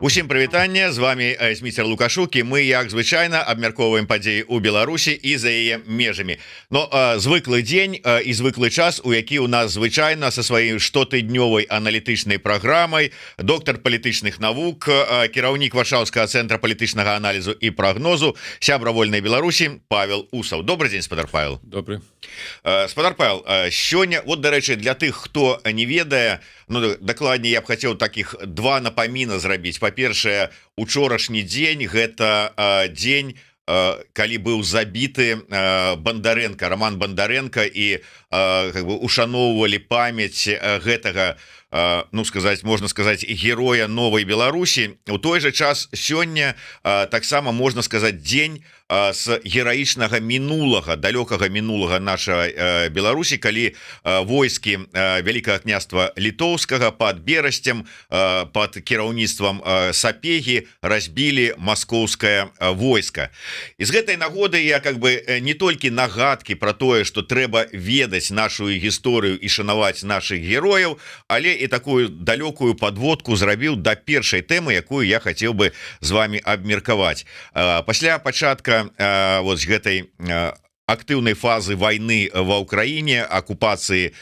Усім прывітанне, з вами Зміцер Лукашук, і мы, як звычайна, абмяркоўваем падзеі ў Беларусі і за яе межамі. Но звыклы дзень і звыклы час, у які у нас звычайна са сваёй штотыднёвай аналітычнай праграмай доктар палітычных навук, кіраўнік Варшаўскага цэнтра палітычнага аналізу і прагнозу, сябра Вольнай Беларусі Павел Усаў. Добры дзень, спадар Павел. Добры. Спадар Павел, сёння вот, дарэчы, для тых, хто не ведае, ну, дакладней, я б хацеў таких два напаміна зрабіць. Па-першае, учорашні дзень — гэта дзень, калі быў забіты Бандарэнка, Роман Бандарэнка, і как бы ушаноўвалі памяць гэтага, ну, сказать, можна сказать, героя новой Беларусі. У той же час сёння таксама, можна сказать, дзень с гераічнага мінулага, далёкага мінулага нашай Беларусі, калі войскі Вялікага Княства Літоўскага под Берасцем под кіраўніцтвам Сапегі разбілі маскоўскае войска. І з гэтай нагоды я как бы не толькі нагадкі про тое, что трэба ведаць нашу гісторыю і шанаваць наших герояў, але і такую далёкую подводку зрабіў да першай тэмы, якую я хацеў бы з вами абмеркаваць. Пасля пачатка вот гэтай актыўнай фазы войны ва Украіне, акупацыі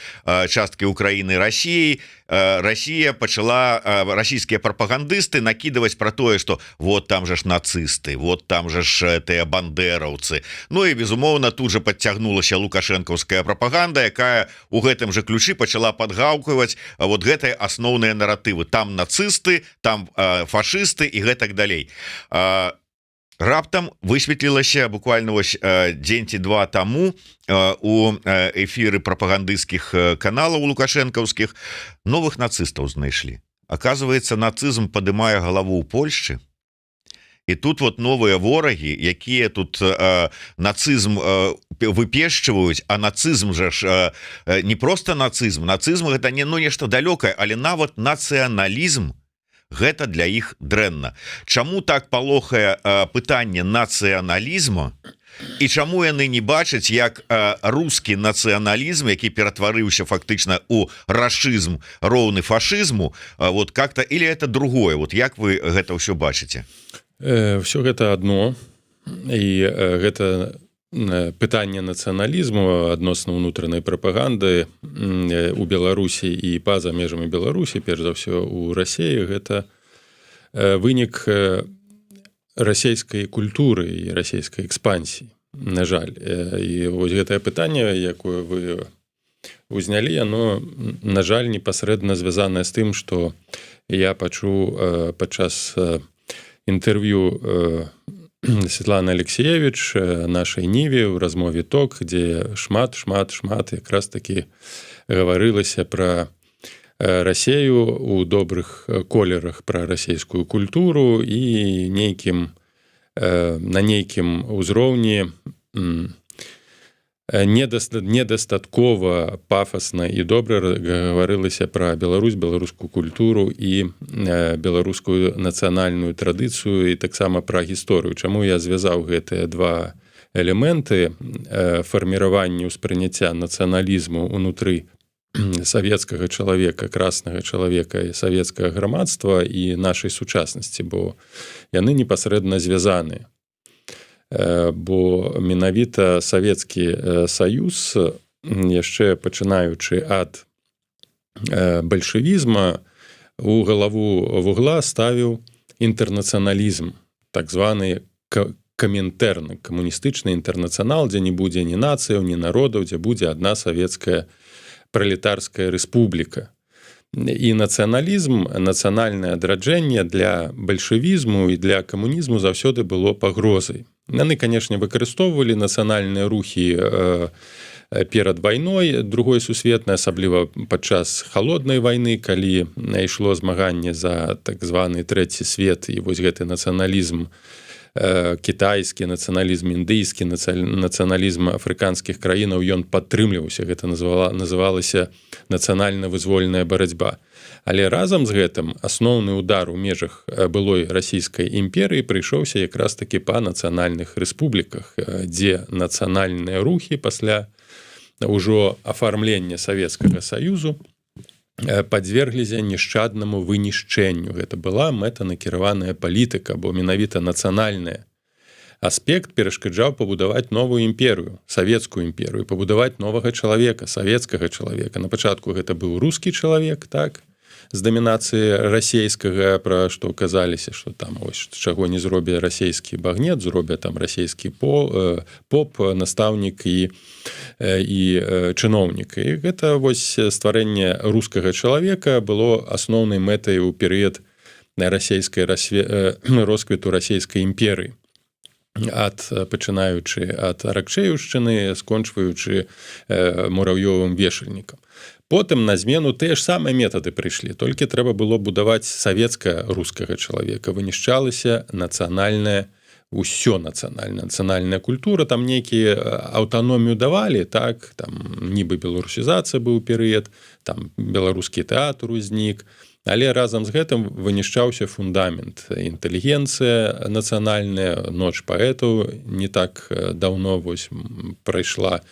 часткі Украіны Россией, Россия пачала, расійскія прапагандысты накидывать про тое, что вот там же ж нацысты, вот там же ж тыя бандераўцы. Ну і, безумоўна, тут же подцягнулася лукашэнкаўская прапаганда, якая у гэтым же ключы пачала подгаўкваць вот гэтыя асноўныя наратывы: там нацысты, там фашысты і гэтак далей. Раптам высветлілася буквально вось дзень ці два таму у эфіры прапагандысцкіх каналаў лукашэнкаўскіх: новых нацыстаў знайшлі. Оказывается, нацызм падымае галаву ў Польшчы. І тут вот новыя ворагі, якія тут нацызм выпешчваюць. А нацызм жа ж не просто нацызм, нацызм — гэта не, ну, нешта далёкае, але нават нацыяналізм — гэта для іх дрэнна. Чаму так палохае пытанне нацыяналізму і чаму яны не бачаць, як рускі нацыяналізм, які ператварыўся фактычна у рашызм, роўны фашызму, вот как-то, или это другое? Вот як вы гэта ўсё бачыце? Все гэта одно, і гэта пытанне нацыяналізму адносна ўнутранай прапаганды у Беларусі і па-за межамі Беларусі, перш за ўсё у Расеі, гэта вынік расійскай культуры і расійскай экспансіі, на жаль. І вось гэтае пытанне, якое вы узнялі, оно, на жаль, непасрэдна звязанае з тым, што я пачуў падчас інтэрв'ю Светланы Алексіевіч «Нашай Ніве» ў размове «Ток», дзе шмат, шмат, шмат якраз таки гаварылася пра Расею у добрых колерах, пра расійскую культуру і нейкім на нейкім узроўні недастаткова пафасна і добра гаварылася пра Беларусь, беларускую культуру і беларускую нацыянальную традыцыю і таксама пра гісторыю. Чаму я звязаў гэтыя два элементы фарміравання ўспрыняцця нацыяналізму унутры савецкага чалавека, краснага чалавека і савецкага грамадства і нашай сучаснасці? Бо яны непасрэдна звязаныя, бо менавіта Савецкі Саюз, яшчэ пачынаючы ад бальшавізма, у галаву вугла ставіў інтэрнацыяналізм, так званы Камінтэрн, камуністычны інтэрнацыянал, дзе не будзе ні нацыяў, ні народаў, дзе будзе адна савецкая пралетарская рэспубліка. І нацыяналізм, нацыянальнае адраджэнне для бальшавізму і для камунізму заўсёды было пагрозай. Яны, канешне, выкарыстоўвалі нацыянальныя рухі перад вайной другой сусветнай, асабліва падчас халоднай вайны, калі ішло змаганне за так званы трэці свет, і вось гэты нацыяналізм, кітайскі нацыяналізм, індыйскі нацыяналізм афрыканскіх краінаў, ён падтрымліваўся, гэта называлася нацыянальна-вызвольная барацьба. Але разам з гэтым асноўны удар у межах былой Расійскай імперыі прыйшоўся якраз таки па нацыянальных рэспубліках, дзе нацыянальныя рухі пасля ўжо афармлення Савецкага Саюзу Падвергліся нешчаднаму вынішчэнню. Гэта была мэтанакіраваная палітыка, бо менавіта нацыянальная аспект перашкаджаў пабудаваць новую імперыю, савецкую імперыю, пабудаваць новага чалавека, савецкага чалавека. На пачатку гэта быў рускі чалавек, так, з дамінацыі расійскага, пра што казаліся, что там ось чаго не зробе расійскі багнет, зробя там расійскі поп, настаўнік і чыноўнік. І гэта вось стварэнне рускага чалавека было асноўнай мэтай у перыяд расійскай росквіту расійскай імперыі, пачынаючы ад аракчэеўшчыны, скончваючы Мураўёвым вешальнікам. Потым на змену тыя ж самыя метады прыйшлі, толькі трэба было будаваць савецка-рускага чалавека. Вынішчалася нацыянальная, ўсё нацыянальна, нацыянальная культура. Там нейкія аўтаномію давалі, так, там нібы беларусізацыя быў перыяд, там беларускі тэатр узнік, але разам з гэтым вынішчаўся фундамент, інтэлігенцыя нацыянальная. Ноч паэтаў не так даўно вось прайшла,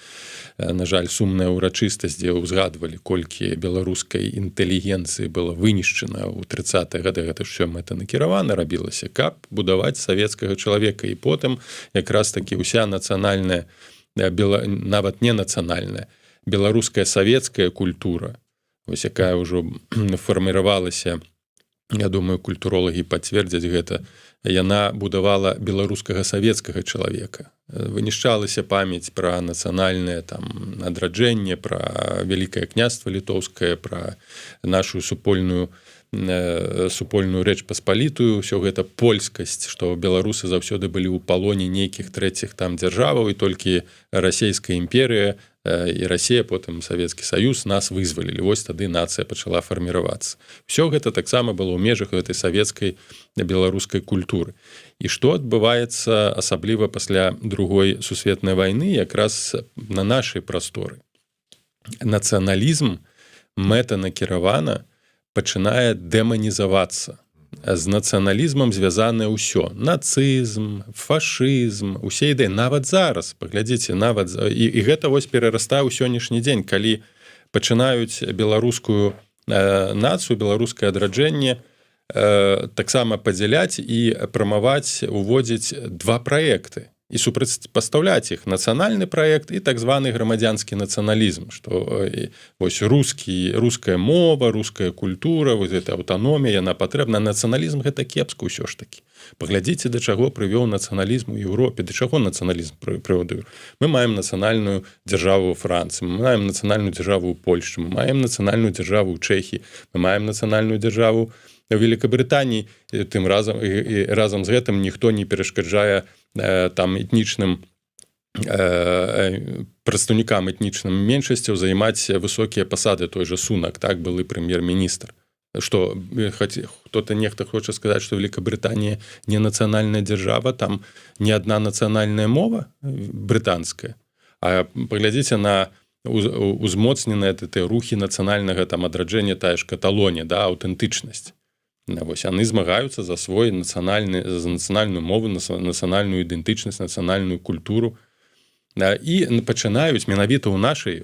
на жаль, сумная ўрачыстасць, дзе ўзгадвалі, колькі беларускай інтэлігенцыі было вынішчана ў 30 гады. Гэта ўсё мэтанакіравана рабілася, каб будаваць савецкага чалавека. І потым якраз такі ўся нацыянальная, нават не нацыянальная, беларуская савецкая культура, ось якая ўжо фарміравалася, я думаю, культуролагі пацвердзяць гэта, яна будавала беларускага савецкага чалавека. Вынішчалася памяць пра нацыянальнае там адраджэнне, пра Вялікае Княства Літоўскае, пра нашу супольную Рэч Паспалітую. Ўсё гэта польскасць, што беларусы заўсёды былі ў палоне нейкіх трэціх там дзяржаваў, і толькі Расійская імперыя і Расія, потым Савецкі Саюз нас вызвалілі. Вось тады нацыя пачала фарміравацца. Все гэта таксама было ў межах гэтай савецкай беларускай культуры. І што адбываецца, асабліва пасля Другой сусветнай вайны, якраз на нашай прасторы? Нацыяналізм мэтанакіравана пачынае дэманізавацца. З нацыяналізмам звязанае ўсё: нацызм, фашызм, усе ідэі. Нават зараз паглядзіце, нават і гэта вось перарастае ў сённяшні дзень, калі пачынаюць беларускую нацыю, беларускае адраджэнне таксама падзяляць і прамаваць, уводзіць два праекты і супрацьпастаўляць іх: нацыянальны праект і так званы грамадзянскі нацыяналізм, что вось рускі, руская мова, руская культура, вот эта аўтаномія, яна патрэбна. Нацыяналізм — гэта кепска. Ўсё ж таки паглядзіце, да чаго прывёў нацыяналізм у Еўропе, да чаго нацыяналізм прыводыў. Мы маем нацыянальную дзяржаву Францыі, мы маем нацыянальную дзяржаву Польшчы, мы маем нацыянальную дзяржаву Чэхі, мы маем нацыянальную дзяржаву Великабрытаніі. Тым разам і разам з гэтым ніхто не перашкаджае там этнічным прадстаўнікам этнічным меншасцяў займаць высокія пасады. Той же Сунак, так, былы прэм'ер-міністр. Что кто-то, нехта хоча сказаць, что Великабрытанія не нацыянальная дзяржава, там не одна нацыянальная мова брытанская? А паглядзіце на узмоцненыя ты рухі нацыянальнага там адраджэння, тая ж Каталонія, да, аўтэнтычнасць. Вось яны змагаюцца за свой нацыянальны, за нацыянальную мову, нацыянальную ідэнтычнасць, нацыянальную культуру. І пачынаюць менавіта ў нашай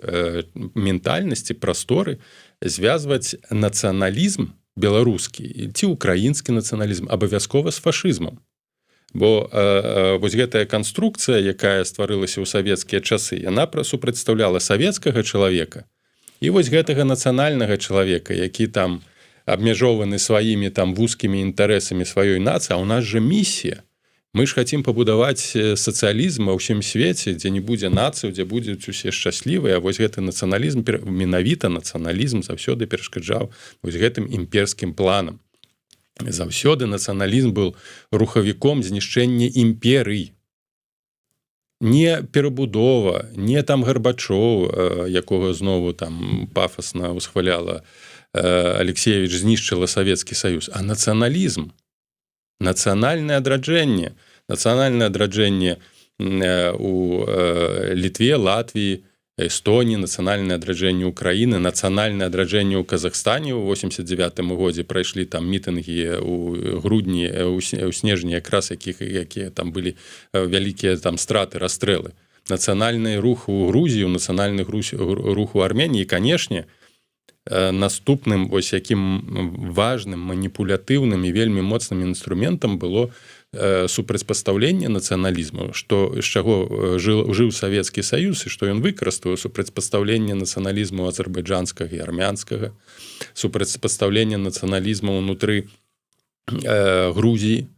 ментальнасці, прасторы звязваць нацыяналізм беларускі ці украінскі нацыяналізм абавязкова з фашызмам. Бо вось гэтая канструкцыя, якая стварылася ў савецкія часы, яна супрацьстаўляла савецкага чалавека і вось гэтага нацыянальнага чалавека, які там абмяжоўваны сваімі там вузкімі інтарэсамі сваёй нацыі. А у нас же місія: мы ж хотим пабудаваць сацыялізм ва ўсім свеце, дзе не будзе нацыю, дзе будуць усе шчаслівыя. Вось гэты нацыяналізм, менавіта нацыяналізм заўсёды перашкаджаў вось гэтым імперскім планам. Заўсёды нацыяналізм был рухавіком знішчэння імперый. Не перабудова, не там Гарбачоў, якога знову там пафасна ўсхваляла Алексіевіч, знішчыла Савецкі Саюз, а нацыяналізм, нацыянальнае адраджэнне. Нацыянальнае адраджэнне у Літве, Латвіі, Эстоніі, нацыянальнае адраджэнне Украіны, нацыянальнае адраджэнне ў Казахстане. ў 89 годзе прайшлі там мітынгі у грудні, у снежні якраз, якія там былі вялікія там страты, расстрэлы. Нацыянальны рух у Грузію, нацыянальны рух у Арменіі, канешне. Наступным вось якім важным, маніпулятыўным і вельмі моцным інструментам было супрацьпастаўленне нацыяналізму, што з чаго жыў Савецкі Саюз і што ён выкарыстаў: супрацьпастаўленне нацыяналізму азербайджанскага і армянскага, супрацьпастаўлення нацыяналізму ўнутры Грузіі.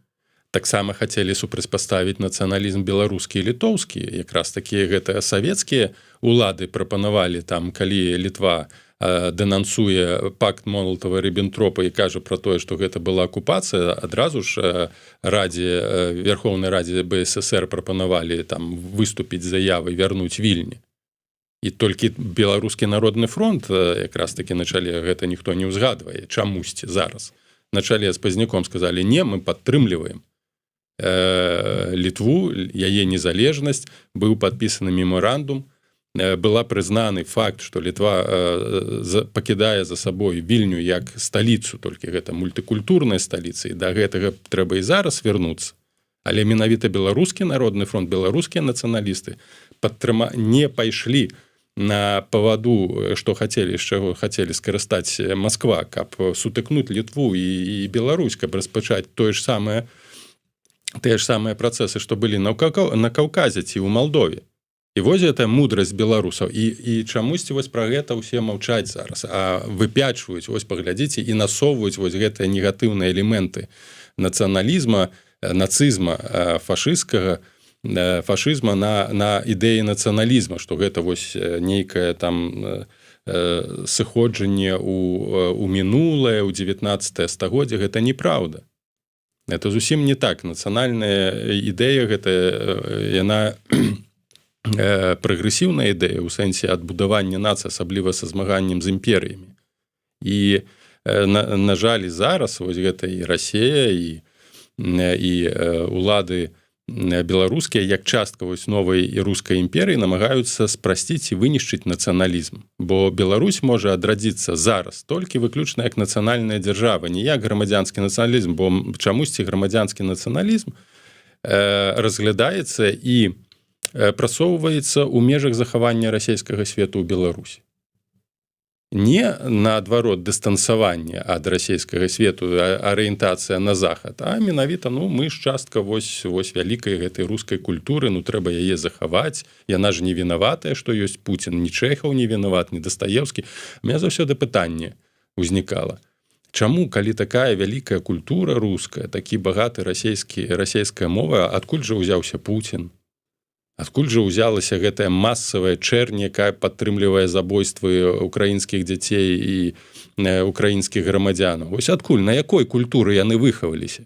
Таксама хацелі супрацьпаставіць нацыяналізм беларускі і літоўскі. Якраз такія гэтыя савецкія улады прапанавалі там, калі Літва дэнансуе пакт Молатава — Рыбентропа і кажа про тое, что гэта была акупацыя, адразу ж радзе, Верховнай Радзе БССР прапанавалі там выступіць заявай вярнуць Вільні. І толькі Беларускі народны фронт якраз таки на чале, гэта ніхто не ўзгадвае чамусьці зараз, на чале з Пазняком сказали: «Не, мы падтрымліваем Літву, яе незалежнасць». Быў падпісаны меморандум, была прызнаны факт, что Літва пакідае за сабой Вільню як сталіцу, толькі гэта мультыкультурная сталіца, і да гэтага трэба і зараз вярнуцца. Але менавіта Беларускі народны фронт, беларускія нацыяналісты не пайшлі на паваду, что хацелі, з чаго хацелі скарыстаць Москва, каб сутыкнуць Літву і Беларусь, каб распачаць тое ж самае, тыя ж самыя працэсы, што былі на Каўказе ці ў Малдове. І вось гэта мудрасць беларусаў. І чамусьці вось пра гэта ўсе маўчаць зараз, а выпячваюць: вось паглядзіце, і насоўваюць вось гэтыя негатыўныя элементы нацыяналізма, нацызма, фашысцкага фашызма на ідэі нацыяналізма, што гэта вось нейкае там сыходжанне у мінулае, у 19 стагоддзя. Гэта неправда, это зусім не так. Нацыянальная ідэя — гэта яна прагрэсіўная ідэя ў сэнсе адбудавання нацыі, асабліва са змаганнем з імперыямі. І на жаль, зараз вось гэта і Расея, і улады беларускія, як частка вось новай і рускай імперыі, намагаюцца спрасціць і вынішчыць нацыяналізм, бо Беларусь можа адрадзіцца зараз толькі выключна як нацыянальная дзяржава, не як грамадзянскі нацыяналізм, бо чамусьці грамадзянскі нацыяналізм разглядаецца і прасоўваецца ў межах захавання расійскага свету ў Беларусі, не наадварот, дыстанцаванне ад расійскага свету, арыентацыя на захад, а менавіта: ну, мы ж частка вось вялікай гэтай рускай культуры, ну, трэба яе захаваць, яна ж не вінаватая, што ёсць Пуцін, ні Чэхаў не вінават, ні Дастаеўскі. У меня заўсёды пытанне узнікала: чаму, калі такая вялікая культура руская, такі багаты расійскі, расійская мова, адкуль жа ўзяўся Пуцін? Адкуль жа ўзялася гэтая масавая чэрнь, якая падтрымлівае забойствы украінскіх дзяцей і украінскіх грамадзянаў? Вось адкуль, на якой культуры яны выхаваліся?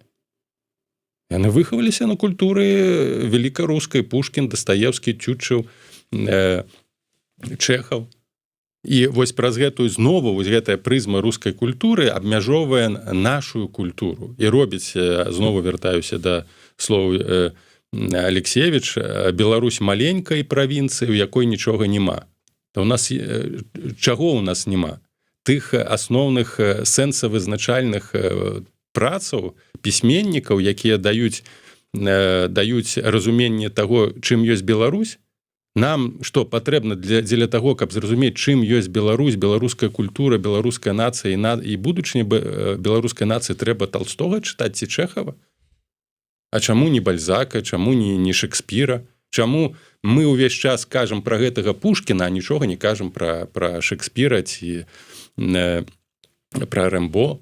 Яны выхаваліся на культуры великарускай: Пушкін, Дастаеўскі, Цютчаў, Чэхаў. І вось праз гэтую знову вось гэтая прызма рускай культуры абмяжоўвае нашу культуру і робіць, знову вяртаюся да слоў Алексіевіч, Беларусь маленькай правінцыі, у якой нічога няма. То у нас чаго у нас няма? Тых асноўных сэнсавызначальных працаў пісьменнікаў, якія даюць разуменне таго, чым ёсць Беларусь. Нам что патрэбна дзеля таго, каб зразумець, чым ёсць Беларусь, беларуская культура, беларуская нацыя і будучыня беларускай нацыі? Трэба Толстога чытаць ці Чэхава? А чаму не Бальзака, чаму не Шекспіра? Чаму мы ўвесь час кажам про гэтага Пушкіна, нічога не кажам про Шекспіра ці про Рэмбо,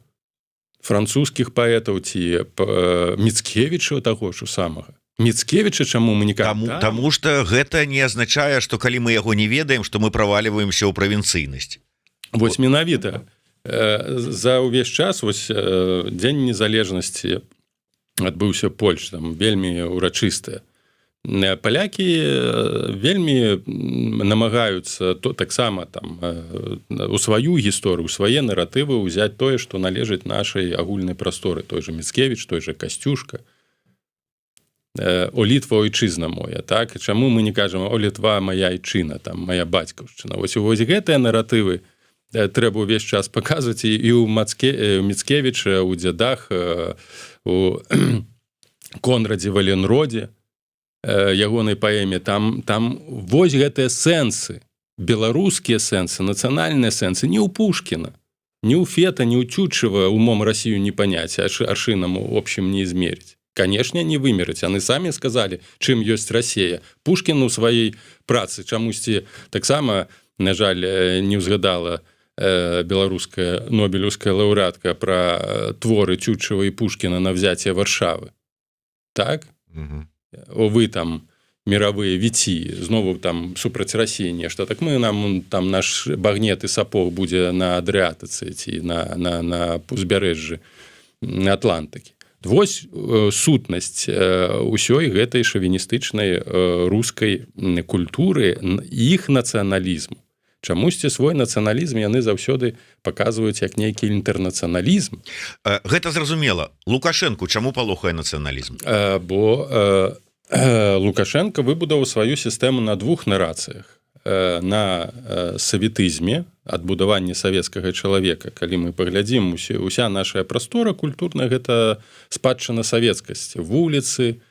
французскіх паэтаў, ці Міцкевіча, таго ж самага Міцкевіча? Чаму мы не Таму, так? Таму что гэта не азначае, что калі мы яго не ведаем, что мы праваливаемся ў правінцыйнасць. Вось менавіта за ўвесь час, вось Дзень незалежнасці адбыўся Польш, там вельмі урачыстая. Палякі вельмі намагаюцца то таксама там у сваю гісторыю, у свае наратывы ўзяць тое, што належыць нашай агульнай прасторы: той же Міцкевіч, той же Касцюшка, «О Літва, ойчызна моя». Так чаму мы не кажам: «О Літва, моя айчына», там, моя бацькаўшчына»? Вось гэтыя наратывы трэба ўвесь час паказваць і ў Мацке Міцкевіча, у Дзядах, у Конрадзе Валенродзе, ягонай паэме, там вось гэтыя сэнсы. Беларускія сэнсы, нацыянальныя сэнсы не ў Пушкіна, не ў Фета, не ў Цютчева: «Умом Россию не понять, аршином общим не измерить». Конечно, не вымерыць. Яны самі сказали, чым ёсць Россия. Пушкін у сваёй працы чамусьці таксама, на жаль, не ўзгадала беларуская нобелеўская лаўрэатка пра творы Цютчева і Пушкіна на «Взятие Варшавы», так? О, вы там, мировые віці, знову там супраць России нешта. Так мы нам там наш багнет і сапог будзе на Адрыатыцы ці на узбярэжжы Атлантыкі. Вось сутнасць ўсёй гэтай шавіністычнай рускай культуры, іх нацыяналізму. Чамусьці свой нацыяналізм яны заўсёды паказваюць як нейкі інтэрнацыяналізм. Гэта зразумела. Лукашэнку чаму палохае нацыяналізм? Бо Лукашэнка выбудаваў сваю сістэму на двух нарацыях: на саветызме, адбудаванне савецкага чалавека. Калі мы паглядзім, уся наша прастора культурная — гэта спадчына савецкасці: вуліцы,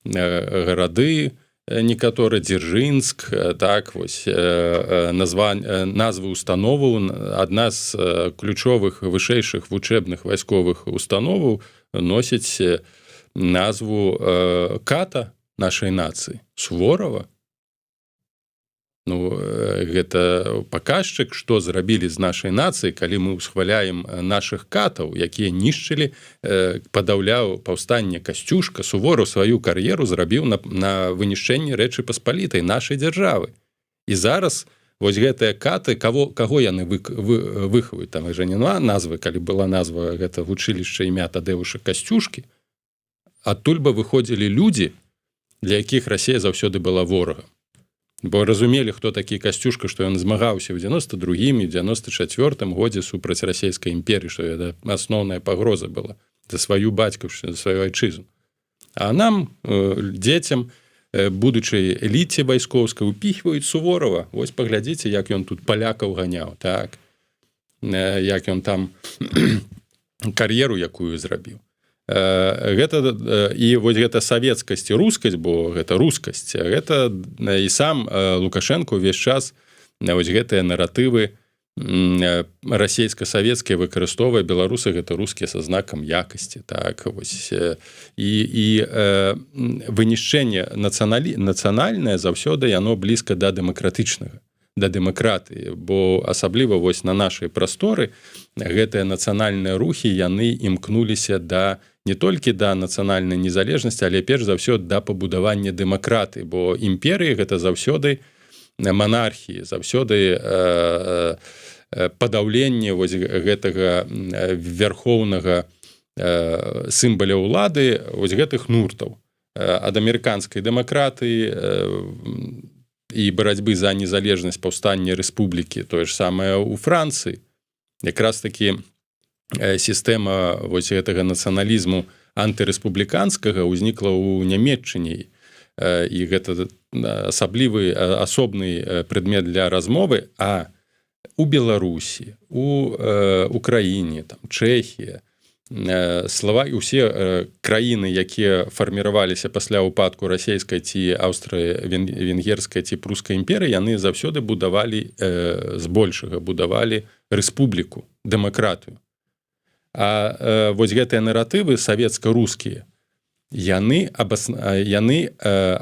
гарады, некаторы, Дзяржынск, так, вось назвы установаў. Адна з ключовых вышэйшых вучэбных вайсковых установаў носіць назву ката нашай нацыі Суворова. Ну, гэта паказчык, што зрабілі з нашай нацыі, калі мы ўсхваляем нашых катаў, якія нішчылі, падаўляў паўстанне Касцюшка. Сувораў сваю кар'еру зрабіў на вынішчэнні Рэчы Паспалітай, нашай дзяржавы. І зараз вось гэтыя каты, каго яны выхаваюць? Там жа не назвы. Калі была назва гэта вучылішча імя Тадэвуша Касцюшкі, адтуль бы выходзілі людзі, для якіх Расія заўсёды была ворагам, бо разумелі, хто такі Касцюшка, што ён змагаўся ў 92 94 годзе супраць Расійскай імперыі, што это асноўная пагроза была за сваю бацькаўшчыну, за сваю айчызну. А нам, дзецям, будучай эліце вайскоўскай, упіхваюць Суворова: вось паглядзіце, як ён тут палякаў ганяў, так, як ён там кар'еру якую зрабіў. Гэта і вось гэта савецкасць і рускасць, бо гэта рускасць. Гэта і сам Лукашэнка увесь час вось гэтыя наратывы расійска-савецкія выкарыстоўвае: беларусы — гэта рускія са знакам якасці. Так вось, і вынішчэнне нацыянальнае заўсёды яно блізка да дэмакратычнага, да дэмакратыі, бо асабліва вось на нашай прасторы гэтыя нацыянальныя рухі, яны імкнуліся не толькі да нацыянальнай незалежнасці, але перш за ўсё да пабудавання дэмакраты, бо імперыі — гэта заўсёды манархіі, заўсёды падаўленне вось гэтага вярхоўнага сімбаля ўлады, вось гэтых нуртаў ад амерыканскай дэмакратыі і барацьбы за незалежнасць, паўстання рэспублікі. Тое ж самае у Францыі. Якраз таки сістэма вось гэтага нацыяналізму антырэспубліканскага ўзнікла ў Нямметчыне, і гэта асаблівы, асобны прадмет для размовы. А у Беларусі, у Украіне, там, Чэхія, слова і усе краіны, якія фарміраваліся пасля ўпадку расійскай ці аўстра-венгерскай ці прускай імперыі, яны заўсёды будавалі, збольшага будавалі рэспубліку, дэмакратыю. А вось гэтыя наратывы савецка-рускія, яны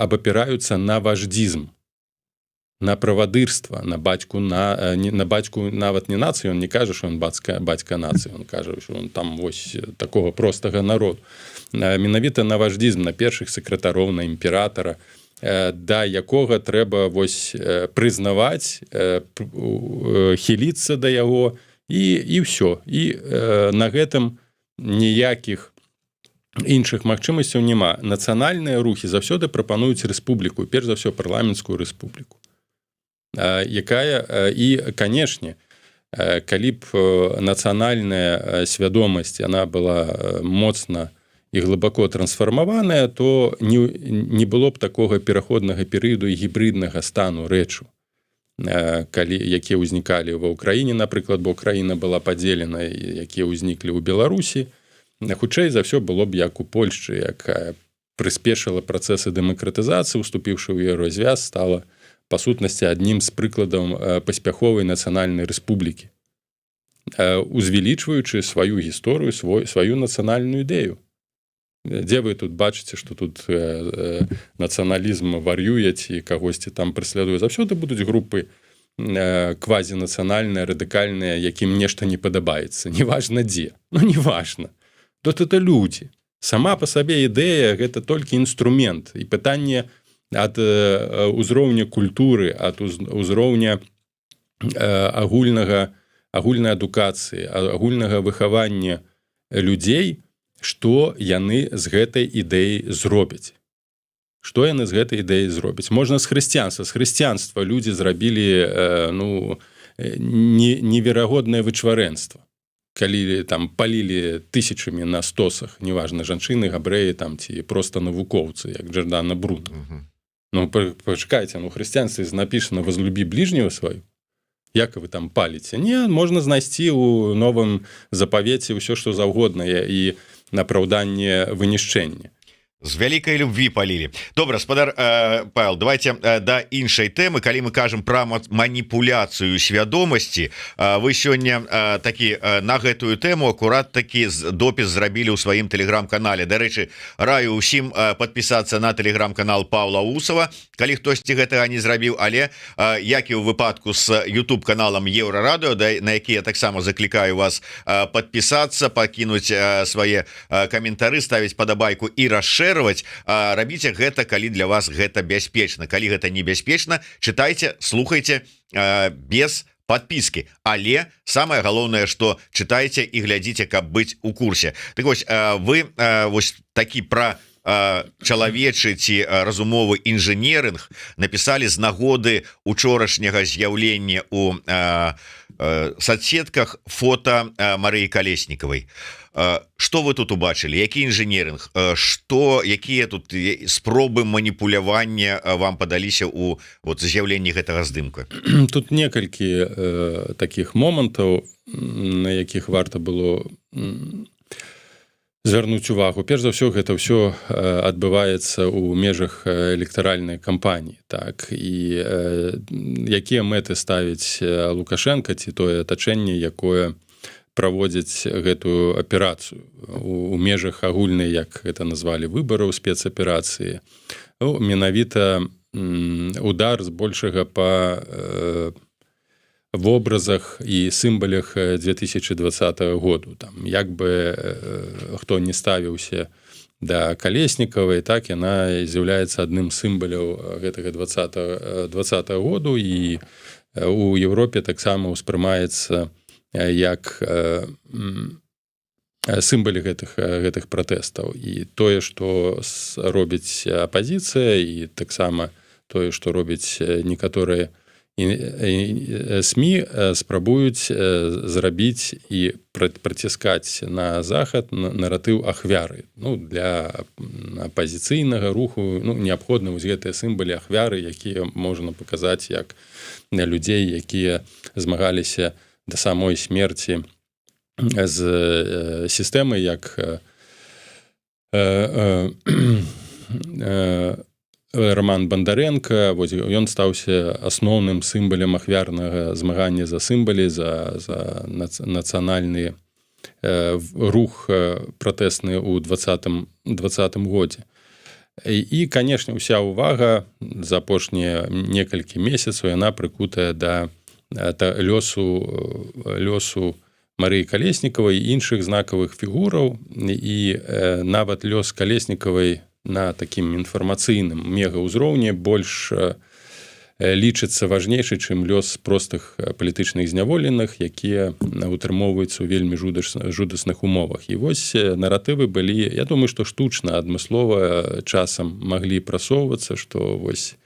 абапіраюцца на важдзізм, на правадырства, на бацьку, на не на бацьку нават не нацыю. Он не кажа, что он бацька нацыі, он кажа, что он там вось такого простага народу. Менавіта на важдзізм, на першых сакратароў, на імператора, да якога трэба вось прызнаваць, хіліцца да яго, і ўсё. І на гэтым ніякіх іншых магчымасцяў няма. Нацыянальныя рухі заўсёды прапануюць рэспубліку, перш за ўсё парламенцкую рэспубліку, якая і, канешне, калі б нацыянальная свядомасць, она была моцна і глыбоко трансфармаваная, то не было б такога пераходнага перыяду і гібриднага стану рэчу, калі якія ўзнікалі ва Ўкраіне, напрыклад, бо краіна была падзелена, якія ўзніклі ў Беларусі. Хутчэй за ўсё, было б як у Польшчы, якая прыспешыла працэсы дэмакратызацыі, уступіўшы ў Еўразвяз, стала па сутнасці аднім з прыкладаў паспяховай нацыянальнай рэспублікі, узвялічваючы сваю гісторыю, сваю нацыянальную ідэю. Дзе вы тут бачыце, что тут нацыяналізм вар'юе ці кагосьці там прыследуе? Заўсёды будуць групы квазінацыянальныя, радыкальныя, якім нешта не падабаецца, неважна дзе, ну неважна. Тут это людзі. Сама по сабе ідэя — гэта толькі інструмент, і пытанне ад узроўня культуры, ад узроўня агульнай адукацыі, агульнага выхавання людзей, што яны з гэтай ідэі зробяць. Што яны з гэтай ідэі зробяць? Можна з хрысціянства людзі зрабілі ну, неверагоднае вычварэнства, калі там палілі тысячамі на стосах, неважна, жанчыны, габрэі там ці просто навукоўцы, як Джордана Бруно. Ну пачакайце, ну хрысціянстве написано: «Возлюби ближнего свою». Як вы там паліце? Не, можна знайсці у Новым Запавеце ўсё што заўгоднае і апраўданне вынішчэння. З вялікай любви палілі. Добра, спадар Павел, давайте да іншай тэмы. Калі мы кажам про маніпуляцыю свядомасці, вы сёння такі на гэтую тэму акурат такі допіс зрабілі ў сваім тэлеграм-канале. Дарэчы, раю усім подпісацца на тэлеграм-канал Павла Усова, калі хтосьці гэтага не зрабіў. Але як і ў выпадку с YouTube каналам Еўрарадыо, да, на які я таксама заклікаю вас подпісацца, пакінуць свае каментары, ставіць падабайку і расшэрваць, рабіце гэта, калі для вас гэта бяспечна. Калі гэта небяспечна, чытайце, слухайте без подписки, але самое галоўнае, что чытайце і глядзіце, каб быць у курсе. Так вось, вы вось такі про чалавечы ці разумовы інжынерынг напісалі з нагоды учорашняга з'яўлення у соцсетках фото Марыі Калеснікавай. Что вы тут убачылі? Які інжынерынг? Что, якія тут спробы маніпулявання вам падаліся у вот з'яўленні гэтага здымка? Тут некалькі таких момантаў, на якіх варта было звярнуць увагу. Перш за ўсё, гэта ўсё адбываецца ў межах электаральнай кампаніі, так, і якія мэты ставіць Лукашенко ці тое атачэнне, якое праводзіць гэтую аперацыю у межах агульнай, як гэта назвалі, выбараў, спецаперацыі? Ну, менавіта удар збольшага па вобразах і сімвалях 2020 году. Там як бы хто не ставіўся да Калеснікавай, так, яна з'яўляецца адным з сімваляў гэтага 20 году і у Еўропе таксама ўспрымаецца як сімвалі гэтых пратэстаў. І тое, што робіць апазіцыя, і таксама тое, што робіць некаторыя СМІ, спрабуюць зрабіць і праціскаць на захад наратыў ахвяры. Ну, для апазіцыйнага руху, ну, неабходна вось гэтыя сімвалі ахвяры, якія можна паказаць як на людзей, якія змагаліся да самой смерці з сістэмай, як Роман Бандаренко. Вось ён стаўся асноўным сімвалем ахвярнага змагання за сімвалі, за нацыянальны рух пратэсны ў двадцатым годзе. І, конечно, уся ўвага за апошнія некалькі месяцаў, яна прыкутая да лёсу Марыі Калеснікавай, іншых знакавых фігураў. І нават лёс Калеснікавай на такім інфармацыйным мегаўзроўні больш лічыцца важнейшы, чым лёс простых палітычных зняволеных, якія утрымоўваюцца ў вельмі жудасных умовах. І вось наратывы былі, я думаю, што штучна, адмыслова часам маглі прасоўвацца, што вось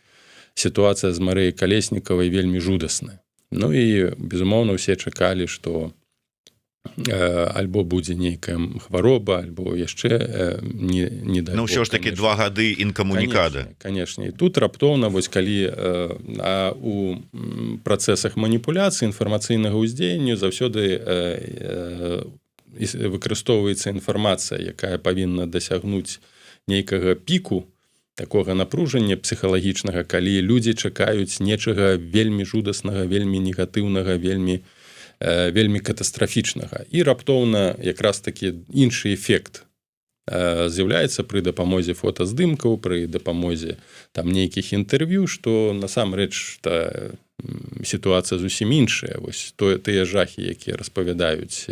сітуацыя з Марыяй Калеснікавай вельмі жудасная. Ну і, безумоўна, усе чакалі, што альбо будзе нейкая хвароба, альбо яшчэ не дай. Ну, ўсё ж таки 2 гады інкамунікада. Конечно, і тут раптоўна вось калі у працэсах маніпуляцыі, інфармацыйнага ўздзеянню заўсёды выкарыстоўваецца інфармацыя, якая павінна дасягнуць нейкага піку. Такога напружання псіхалагічнага, калі людзі чакаюць нечага вельмі жудаснага, вельмі негатыўнага, вельмі катастрафічнага, і раптоўна якраз такі іншы эфект з'яўляецца пры дапамозе фотаздымкаў, пры дапамозе там нейкіх інтэрв'ю, што насамрэч та сітуацыя зусім іншая. Вось то тыя жахі, якія распавядаюць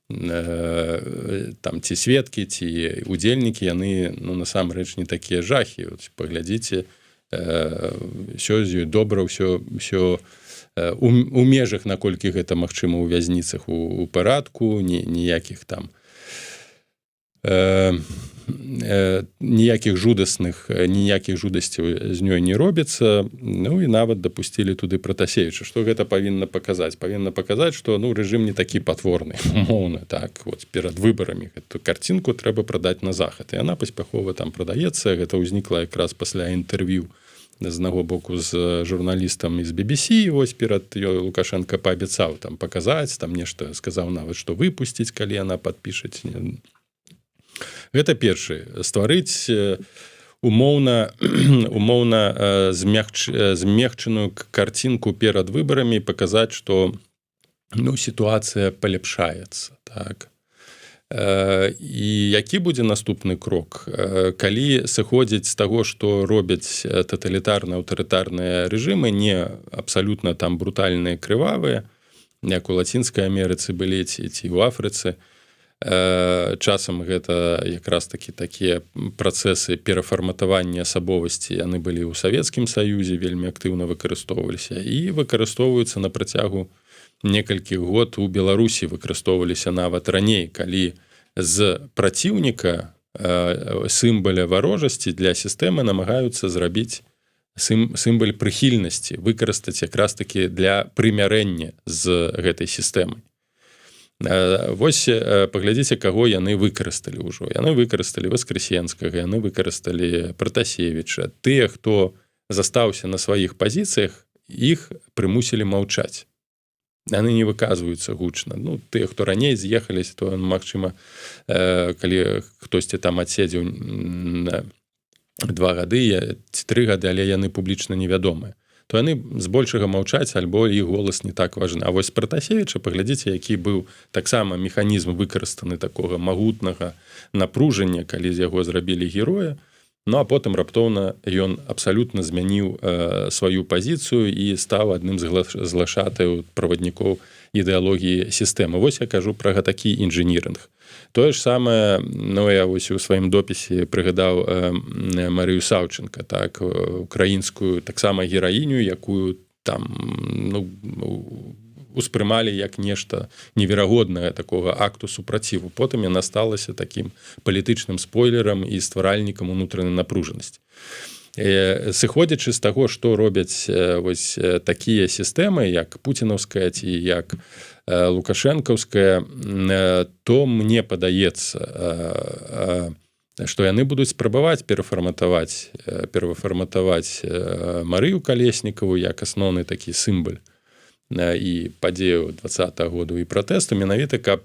там ці сведкі, ці удзельнікі, яны, ну, насамрэч не такія жахі. Вот, паглядзіце, все з ёй добра, ўсё у межах, наколькі гэта магчыма ў вязніцах, у парадку, ніякіх там ніякіх жудасцяў з ёй не робіцца. Ну і нават дапусцілі туды Пратасевіча. Что гэта павінна паказаць? Павінна паказаць, что, ну, рэжым не такі патворны, умоўна. Так вот, перад выбарамі эту карцінку трэба прадаць на захад, і она паспяхова там прадаецца. Гэта ўзнікла якраз пасля інтэрв'ю з аднаго боку з журналістам из BBC. Вось перад ёй Лукашенко паабяцаў там паказаць, там нешта сказаў нават, што выпусціць, калі она падпішаць. Гэта першы: стварыць умоўна змягчаную карцінку перад выбарамі, паказаць, что, ну, сітуацыя паляпшаецца. Так, і які будзе наступны крок? Калі сыходзіць з таго, што робяць таталітарна аўтарытарныя рэжымы, не абсалютна там брутальныя, крывавыя, як у Лацінскай Амерыцы былі ці ў Афрыцы, часам гэта якраз такі такія працэсы перафарматавання асабовасці, яны былі ў Савецкім Саюзе, вельмі актыўна выкарыстоўваліся і выкарыстоўваюцца на працягу некалькіх год у Беларусі, выкарыстоўваліся нават раней, калі з праціўніка, сімбаля варожасці для сістэмы, намагаюцца зрабіць сімбаль прыхільнасці, выкарыстаць якраз такі для прымярэння з гэтай сістэмай. Вось паглядзіце, каго яны выкарысталі ўжо. Яны выкарысталі Васкрасенскага, яны выкарысталі Пратасевіча. Тыя, хто застаўся на сваіх пазіцыях, іх прымусілі маўчаць, яны не выказваюцца гучна. Ну, тыя, хто раней з'ехаліся, то, магчыма, калі хтосьці там адседзеў 2 гады ці 3 гады, але яны публічна невядомыя, то яны збольшага маўчаць альбо іх голас не так важны. А вось Пратасевіча, паглядзіце, які быў таксама механізм выкарыстаны такога магутнага напружання, калі з яго зрабілі героя. Ну а потым раптоўна ён абсалютна змяніў сваю пазіцыю і стаў адным з глашатаяў, праваднікоў ідэалогіі сістэмы. Вось я кажу пра такі інжынірынг. Тое ж самае, ну, я вось у сваім допісе прыгадаў Марыю Саўчынка, так, украінскую таксама гераіню, якую там, ну, успрымалі як нешта неверагоднае, такога акту супраціву. Потым яна сталася такім палітычным спойлерам і стваральнікам унутранай напружанасці. Сыходзячы з таго, што робяць вось такія сістэмы, як пуцінаўская ці як лукашэнкаўская, то мне падаецца, што яны будуць спрабаваць перафарматаваць Марыю Калеснікаву як асноўны такі сімбаль і падзею 20-го году і пратэсту, менавіта каб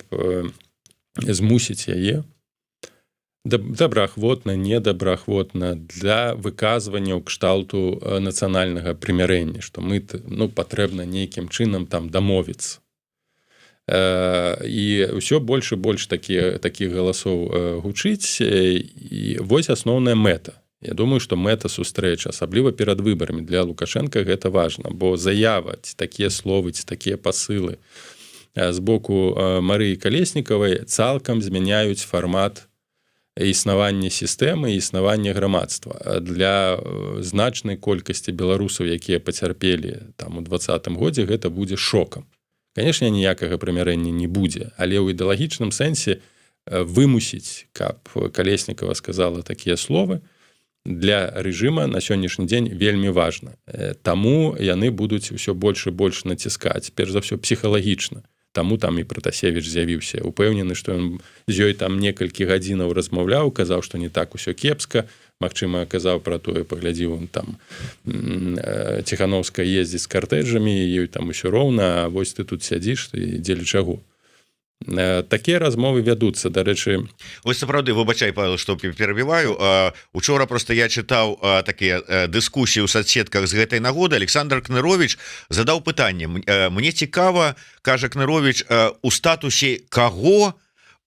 змусіць яе добраахвотна, недобраахвотна для выказвання ў кшталту нацыянальнага прымірэння, што мы, ну, патрэбна нейкім чынам там дамовіцца. І ўсё больш і больш такіх галасоў гучыць. І вось асноўная мэта. Я думаю, што мэта сустрэчы, асабліва перад выбарамі, для Лукашенко гэта важна, бо заява ці такія словы, ці такія пасылы з боку Марыі Калеснікавай цалкам змяняюць фармат існавання сістэмы, існавання грамадства. Для значнай колькасці беларусаў, якія пацярпелі там у 20-м годзе, гэта будзе шокам. Конечно, ніякага прымірэння не будзе, але ў ідэалагічным сэнсе вымусіць, каб Калеснікава сказала такія словы, для рэжыма на сённяшні дзень вельмі важна. Таму яны будуць усё больш і больш націскаць, перш за ўсё псіхалагічна. Таму там і Пратасевіч з'явіўся. Упэўнены, што ён з ёй там некалькі гадзінаў размаўляў, казаў, што не так усё кепска. Магчыма, казаў пра тое: паглядзі, он там, Ціхановская, ездзіць з картэджамі, ёй там усё роўна, а вось ты тут сядзіш і дзеля чаго? Такія размовы вядуцца, дарэчы. Ось сапраўды, выбачай, Павел, что перабіваю. Учора просто я чытаў такія дыскусіі ў соцсетках з гэтай нагоды. Александр Кнырович задаў пытанне: «Мне цікава, — кажа Кнырович, — у статусе каго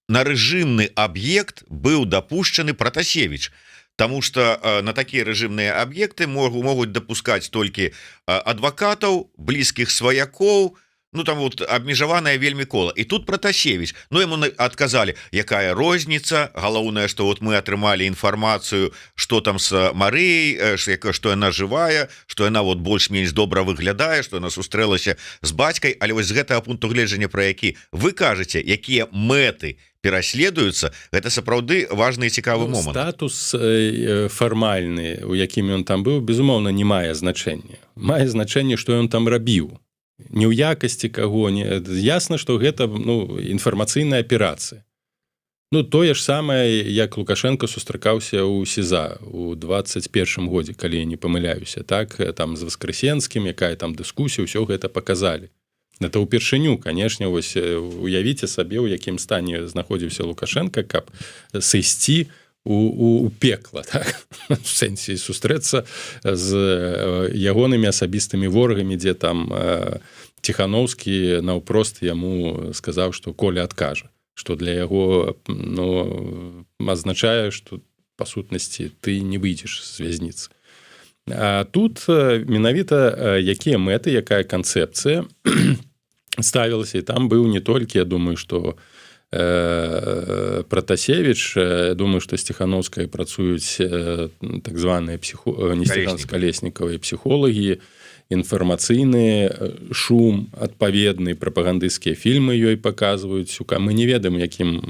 на рэжымны аб'ект быў дапушчаны Пратасевич? Таму что на такія рэжымныя аб'екты могуць дапускаць толькі адвакатаў, блізкіх сваякоў, ну, там вот абмежаваная вельмі кола, і тут Пратасевич». Ну, ему адказалі: «Якая розніца? Галоўнае, что вот мы атрымалі інфармацыю, что там с Марыяй, что яна жывая, что яна вот больш-менш добра выглядае, что она сустрэлася з бацькай». Але вось з гэтага пункту гледжання, про які вы кажаце, якія мэты пераследуюцца, гэта сапраўды важны і цікавы Ну, момант. Статус фармальны, у якім ён там быў, безумоўна, не мае значэння. Мае значэнне, што ён там рабіў, не ў якасці каго. Не ясна, што гэта, ну, інфармацыйная аперацыя. Ну, тое ж самае, як Лукашенко сустракаўся ў СІЗА у 21 годзе, калі я не памыляюся, так, там з Васкрасенскім, якая там дыскусія, ўсё гэта показалі. Это ўпершыню, канешне. Вось уявіце сабе, у якім стане знаходзіўся Лукашенко, каб сысці у пекла, так? В сэнсе сустрэцца з ягонымі асабістымі ворагамі, дзе там Ціхановскі наўпрост яму сказаў, што Коля адкажа, что для яго, ну, азначае, что па сутнасці ты не выйдзеш з вязніцы. А тут менавіта якія мэты, якая канцэпцыя ставілася. І там быў не толькі, я думаю, что Пратасевич, думаю, что з Ціхановскай працуюць так званыя псіхо не Калеснікавыя, псіхолагі, інфармацыйны шум адпаведны, прапагандысцкія фільмы ёй паказваюць. Сука, мы не ведаем, якім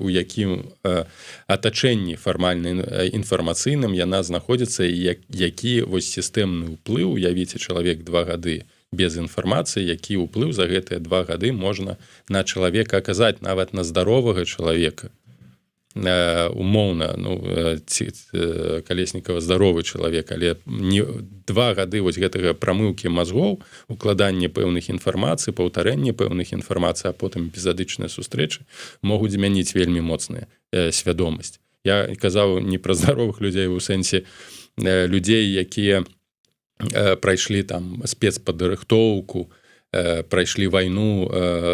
у якім атачэнні фармальна інфармацыйным яна знаходзіцца і які вось сістэмны ўплыў. Уявіце, чалавек 2 гады без інфармацыі, які ўплыў за гэтыя 2 гады можна на чалавека аказаць, нават на здаровага чалавека. Умоўна, ну, ці, Калеснікава здаровы чалавек, але не 2 гады вось гэтага прамыўкі мазгоў, укладанне пэўных інфармацый, паўтарэнне пэўных інфармацый, а потым эпізадычныя сустрэчы могуць змяніць вельмі моцная свядомасць. Я казаў не пра здаровых людзей у сэнсе людзей, якія прайшлі там спецпадрыхтоўку, прайшлі вайну.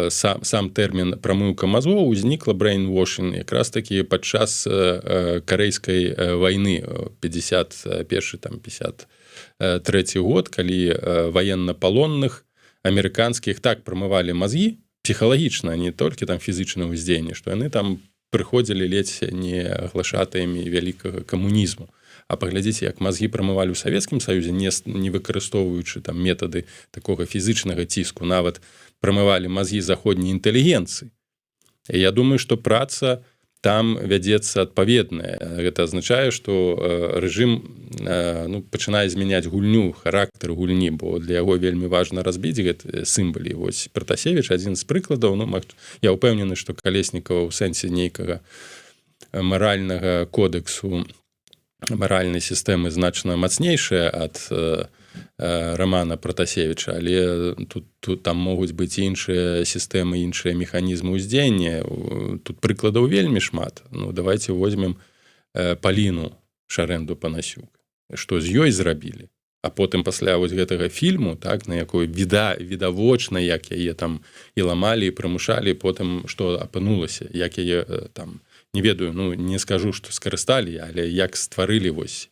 Сам тэрмін «прамыўка мазгоў» узнікла, brainwashing, якраз таки падчас Карэйскай вайны, 51, там, 53 год, калі ваеннапалонных амерыканскіх так прамывалі мазгі псіхалагічна, не толькі там фізычна ўздзеянне, што яны там прыходзілі ледзь не глашатаямі вялікага камунізму. А паглядзіце, як мазгі прамывалі ў Савецкім Саюзе, не выкарыстоўваючы там метады такога фізычнага ціску, нават прамывалі мазгі заходняй інтэлігенцыі. Я думаю, что праца там вядзецца адпаведная. Гэта азначае, что рэжым ну, пачынае змяняць гульню, характар гульні, бо для яго вельмі важна разбіць гэты сімвалы. Вось Пратасевич адзін з прыкладаў. Ну, я ўпэўнены, что Калеснікава ў сэнсе нейкага маральнага кодексу, маральнай сістэмы значна мацнейшая ад Рамана Пратасевича, але тут там могуць быць іншыя сістэмы, іншыя механізмы ўздзеяння. Тут прыкладаў вельмі шмат. Ну, давайте возьмем Паліну Шарэнду Панасюк, што з ёй зрабілі. А потым пасля вось гэтага фільму, так, на якой відавочна, як яе там і ламалі, і прымушалі, потым што апынулася, як яе там, не ведаю, ну, не скажу, што скарысталі, але як стварылі вось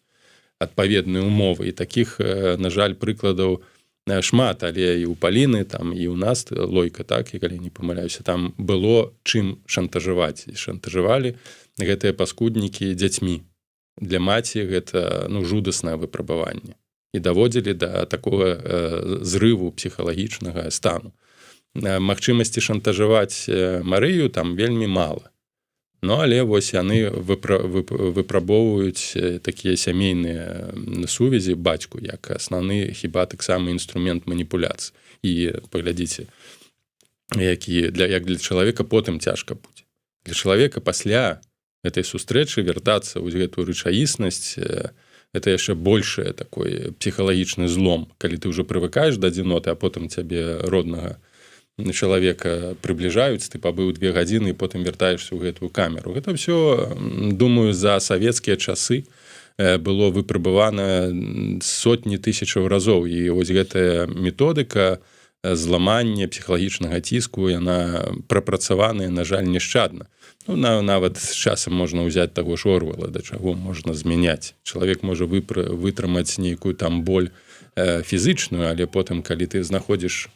адпаведныя умовы. І таких, на жаль, прыкладаў шмат. Але і у Паліны там, і у нас Лойка, так, і, калі не памыляюся, там было чым шантажаваць, і шантажавалі гэтыя паскуднікі дзяцьмі. Для маці гэта, ну, жудаснае выпрабаванне, і даводзілі да такога зрыву псіхалагічнага стану. Магчымасці шантажаваць Марыю там вельмі мала. Ну, але вось яны выпрабоўваюць такія сямейныя сувязі, бацьку як асноўны хіба таксама інструмент маніпуляцыі. І паглядзіце, які для як для чалавека потым цяжка будзе, для чалавека пасля этой сустрэчы вяртацца ў гэтую рэчаіснасць. Это яшчэ большее такой псіхалагічны злом, калі ты уже прывыкаеш да адзіноты, а потым цябе роднага Чалавека прыбліжаюць, ты пабыў 2 гадзіны, потым вяртаешься ў гэтую камеру. Гэта все, думаю, за савецкія часы было выпрабавана сотні тысячаў разоў. І вось гэтая методыка зламання, псіхалагічнага ціску, яна прапрацаваная, на жаль, нешчадна. Ну, нават з часам можна ўзяць таго ж Орвела, да чаго можна змяняць. Чалавек можа вытрымаць нейкую там боль фізычную, але потым, калі ты знаходзіш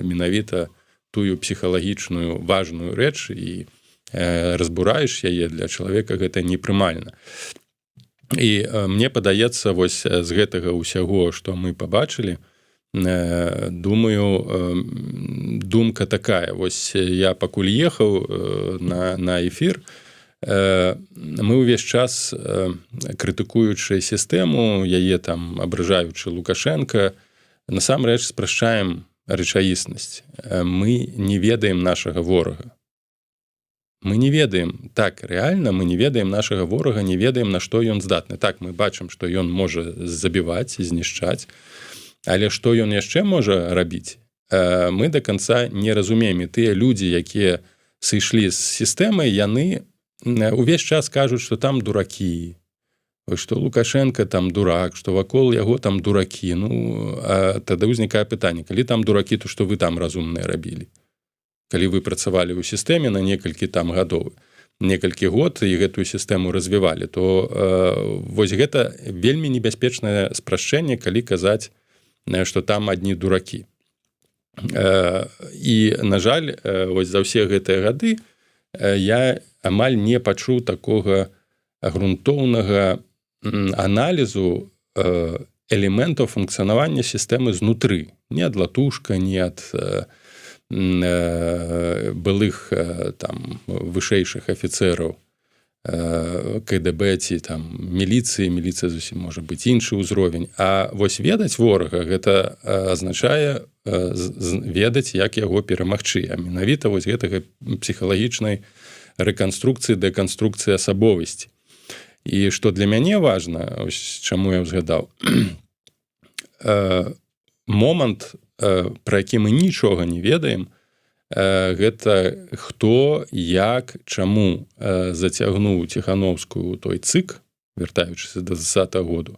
менавіта тую псіхалагічную важную рэч і разбураеш яе, для чалавека гэта непрымальна. І мне падаецца, вось з гэтага ўсяго, што мы пабачылі, думаю, думка такая: вось я пакуль ехаў на эфір, мы ўвесь час, крытыкуючы сістэму, яе там абражаючы, Лукашенко, насамрэч спрашчаем рэчаіснасць. Мы не ведаем нашага ворага. Мы не ведаем, так, реально мы не ведаем нашага ворага, не ведаем, на што ён здатны. Так, мы бачым, што ён можа забіваць, знішчаць, але што ён яшчэ можа рабіць, мы до конца не разумеем. І тыя людзі, якія сышлі з сістэмы, яны увесь час кажуць, что там дураки, что Лукашенко там дурак, что вакол яго там дураки. Ну, тады ўзнікае пытанне: калі там дураки, то что вы там разумныя рабілі, калі вы працавалі ў сістэме на некалькі там гадоў, некалькі год і гэтую сістэму развівалі? То вось гэта вельмі небяспечнае спрашчэнне, калі казаць, что там адні дураки. І, на жаль, вось за ўсе гэтыя гады я амаль не пачуў такога грунтоўнага аналізу элементаў функцыянавання сістэмы знутры, не ад Латушка, не ад былых там вышэйшых афіцэраў КДБ ці там міліцыі. Міліцыя зусім можа быць іншы ўзровень. А вось ведаць ворага — гэта азначае ведаць, як яго перамагчы, а менавіта вось гэтага псіхалагічнай рэканструкцыі, дэканструкцыі асабовасці. І што для мяне важна, ось чаму я ўзгадаў момант, пра які мы нічога не ведаем, гэта хто, як, чаму зацягнуў Ціхановскую той ЦЫК, вяртаючыся до 20-го году,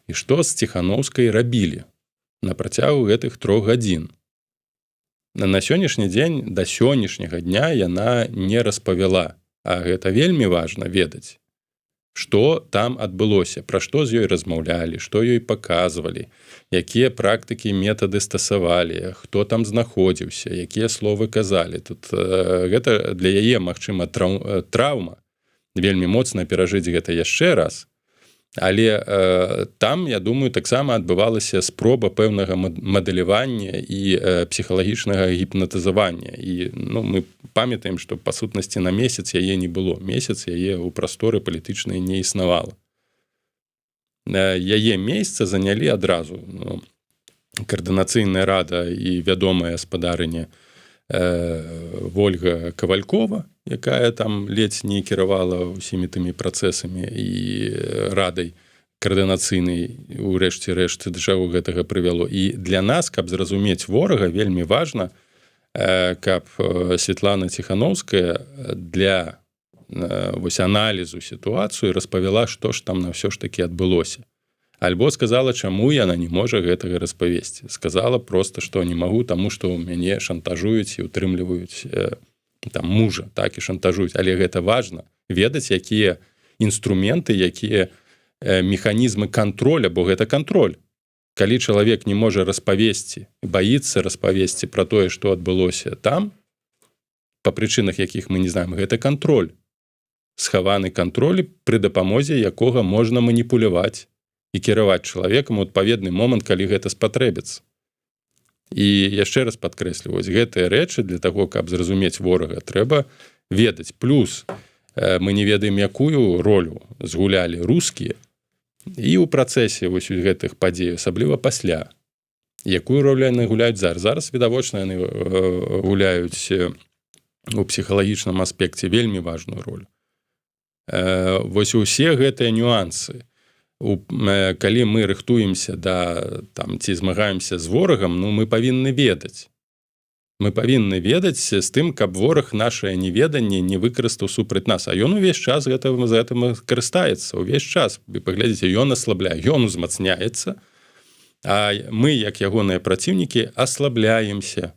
і што з Ціхановскай рабілі на працягу гэтых 3 гадзін. На сённяшні дзень, да сённяшняга дня яна не распавяла, а гэта вельмі важна ведаць, что там адбылося, пра што з ёй размаўлялі, што ёй паказвалі, якія практыкі, метады стасавалі, хто там знаходзіўся, якія словы казалі. Тут гэта для яе, магчыма, траўма вельмі моцна перажыць гэта яшчэ раз. Але там, я думаю, таксама адбывалася спроба пэўнага мадэлявання і псіхалагічнага гіпнатызавання. І, ну, мы памятаем, што па сутнасці на месяц яе не было, месяц яе ў прасторы палітычнай не існавала. Яе месца занялі адразу, ну, Каардынацыйная рада і вядомая спадарыня Ольга Кавалькова, якая там ледзь не кіравала ўсімі тымі працэсамі і радай каардынацыйнай, урэшце рэшт да чаго гэтага прывяло. І для нас, каб зразумець ворага, вельмі важна, каб Светлана Ціхановская для вось аналізу сітуацыю распавяла, што ж там на ўсё ж таки адбылося, альбо сказала, чаму яна не можа гэтага распавесці. Сказала просто, что не магу, таму что ў мяне шантажуюць і утрымліваюць там мужа, так і шантажуюць. Але гэта важна ведаць, якія інструменты, якія механізмы кантроля, бо гэта кантроль. Калі чалавек не можа распавесці, баіцца распавесці пра тое, што адбылося там, па прычынах, якіх мы не знаем, гэта кантроль, схаваны кантроль, пры дапамозе якога можна маніпуляваць і кіраваць чалавекам у адпаведны момант, калі гэта спатрэбіцца. І яшчэ раз падкрэсліваюць гэтыя рэчы: для таго, каб зразумець ворага, трэба ведаць. Плюс мы не ведаем, якую ролю згулялі рускія і ў працэсе вось гэтых падзей, асабліва пасля, якую ролю яны гуляюць зараз. Зараз відавочна, яны гуляюць у псіхалагічным аспекце вельмі важную ролю. Вось усе гэтыя нюансы, калі мы рыхтуемся да там ці змагаемся з ворагам, ну, мы павінны ведаць. Мы павінны ведаць з тым, каб вораг нашае неведанне не выкарыстаў супраць нас. А ён увесь час гэта за гэтым карыстаецца, увесь час. Вы паглядзіце, ён аслабляе, ён узмацняецца, а мы, як ягоныя праціўнікі, аслабляемся.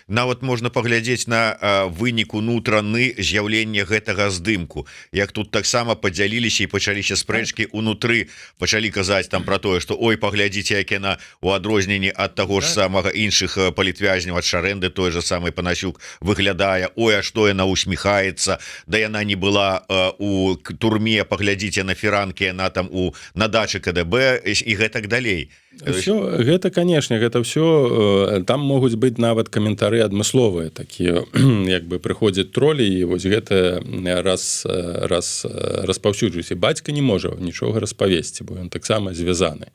Нават можна паглядзець на вынік унутраны з'яўлення гэтага здымку, як тут таксама падзяліліся і пачаліся спрэчкі унутры, пачалі казаць там про тое, что ой, паглядзіце, як яна у адрозненні ад таго ж самага іншых палітвязняў, ад Шарэнды, той же самый Панасюк выглядае, ой, а што яна усміхаецца, да яна не была у турме, паглядзіце на фіранкі, она там у на дачы КДБ і гэтак далей. Всё гэта, конечно, гэта все там могуць быць, нават каментары адмысловыя такія, як бы прыходзяць тролі і вось гэта раз распаўсюджваюць. І бацька не можа нічога распавесці, бо ён таксама звязаны,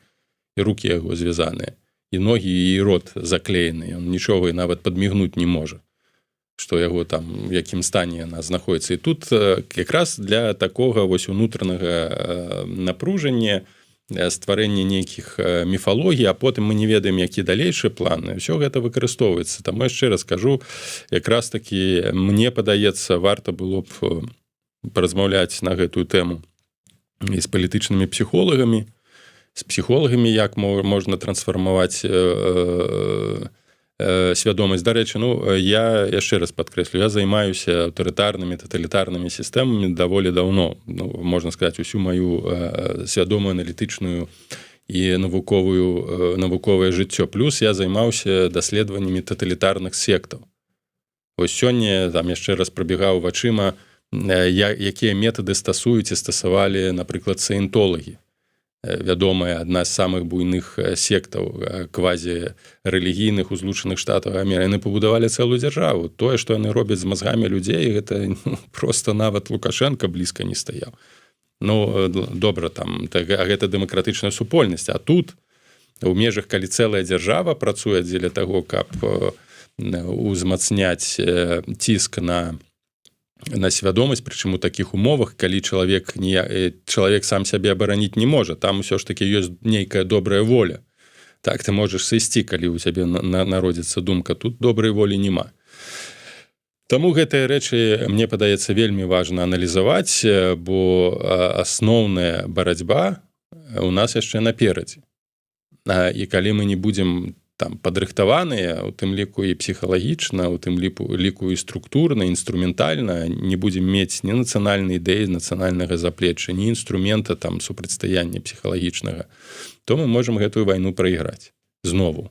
і руки яго звязаныя, і ногі, і рот заклеены, ён нічога і нават падмігнуць не можа, что яго там, якім стане яна знаходіцца. І тут якраз для такога вось унутранага напружання, стварэння нейкіх міфалогій, а потым мы не ведаем, які далейшыя планы, все гэта выкарыстоўваецца. Там яшчэ раз кажу, якраз таки мне падаецца, варта было б паразмаўляць на гэтую тэму і з палітычнымі псіхолагамі, з псіхолагамі, як можна трансфармаваць свядомасць. Дарэчы, ну, я яшчэ раз падкрэслю, я займаюся аўтарытарнымі, таталітарнымі сістэмамі даволі даўно, ну, можна сказать, усю маю свядомую аналітычную і навуковае жыццё. Плюс я займаўся даследаваннямі таталітарных сектаў. Вось сёння там яшчэ раз прабегаў вачыма, якія метады стасуюць і стасавалі, напрыклад, саентолагі, вядомая, адна з самых буйных сектаў квазірэлігійных у Злучаных Штатах Амерыкі. Яны пабудавалі цэлую дзяржаву. Тое, што яны робяць з мазгамі людзей, гэта, ну, просто нават Лукашенко блізка не стаяў. Ну добра, там так, а гэта дэмакратычная супольнасць. А тут у межах, калі цэлая дзяржава працуе дзеля таго, каб узмацняць ціск на свядомасць, прычым у такіх умовах, калі чалавек не чалавек сам сябе абараніць не можа, там усё ж таки ёсць нейкая добрая воля, так, ты можаш сысці, калі у цябе народзіцца думка. Тут добрай волі няма. Таму гэтыя рэчы, мне падаецца, вельмі важна аналізаваць, бо асноўная барацьба у нас яшчэ наперадзе. І калі мы не будзем там падрыхтаваныя, у тым ліку і псіхалагічна, у тым ліку і структурна, інструментальна, не будзем мець ні нацыянальнай ідэі, нацыянальнага заплечча, ні інструмента там супрацьстаяння псіхалагічнага, то мы можем гэтую вайну прайграць знову.